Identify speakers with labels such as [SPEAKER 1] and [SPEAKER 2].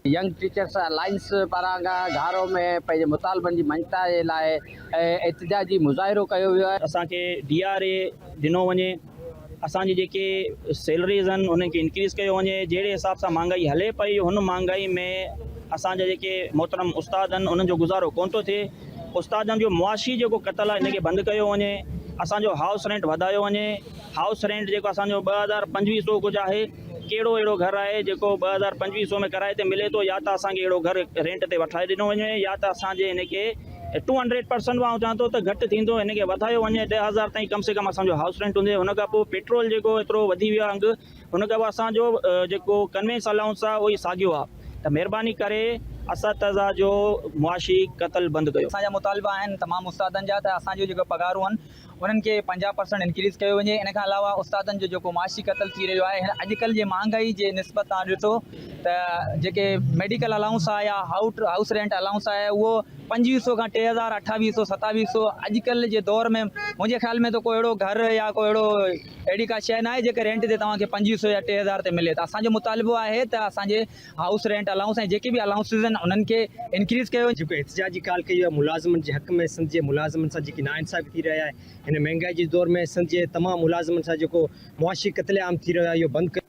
[SPEAKER 1] Young teachers alliance پاران گهارو ۾ پنهنجي مطالبن جي مڃتا جي لاء احتجاجي مظاهرو ڪيو ويو آهي.
[SPEAKER 2] اسان کي ڊي آر اي ڏنو وڃي، اسان جي جيڪي سيلريز آهن انهن کي انڪريز ڪيو وڃي، جهڙي حساب سان مهانگائي هلي پئي هن مهانگائي ۾ اسان جا جيڪي محترم استاد آهن انهن جو گذارو ڪونه ٿو ٿئي، استادن جو معاشي جيڪو قتل آهي ان کي بند ڪيو وڃي، اسان جو هائوس رينٽ وڌايو وڃي، هائوس رينٽ جيڪو اسان جو 2025 سو ڪجهه آهي. ڪهڙو اهڙو گهر آهي جيڪو 2025 سو ۾ ڪرائي تي ملي ٿو يا ته اسان کي اهڙو گهر رينٽ تي وٺرائي ڏنو وڃي يا ته اسان جي هن کي ٽو هنڊريڊ پرسنٽ آئون چوان ٿو ته گهٽ ٿيندو هن کي وڌايو وڃي 10,000 تائين ڪم سي ڪم اسان جو هائوس رينٽ هجي هن کان پوء پيٽرول جيڪو ايترو وڌي ويو آهي انگ هن کان پوء اسان جو جيڪو ڪنوينس الائونس آهي اهو ئي ساڳيو آهي ته مهرباني ڪري اساتذه جو معاشي قتل بند ڪيو.
[SPEAKER 3] اسان جا مطالبا آهن تمام استادن جا ته اسان جون جيڪي پگهارون آهن انهن کي 50 پرسنٽ انڪريز ڪيو وڃي ان کان علاوه استادن جو جيڪو معاشي قتل ٿي رهيو آهي هن اڄڪلهه جي مهانگائي جي نسبت تان ڏسو ته جيڪي ميڊيڪل الائونس آهي يا هائوٽ هائوس رينٽ الائونس آهي اهو 25 سو کان 3000 28 سو 27 سو اڄڪلهه جي دور ۾ منهنجي خيال ۾ ته ڪو اهڙو گهر يا ڪو اهڙو اهڙي ڪا شيء ناهي جيڪا رينٽ تي توهان کي 25 سو يا 3000 تي ملي ته اسان جو مطالبو آهي ته اسان جي هائوس رينٽ الائونس ۽ جيڪي به الائونسز آهن انهن کي انڪريز ڪيو وڃي.
[SPEAKER 4] جيڪو احتجاجي ڪال ڪئي وئي آهي ملازمن جي حق ۾ سنڌ جي ملازمن سان جيڪي ناانصافي ٿي رهي آهي هن مهنگائي جي دور ۾ سنڌ جي تمام ملازمن سان جيڪو معاشي قتل عام ٿي رهيو آهي اهو بند ڪيو.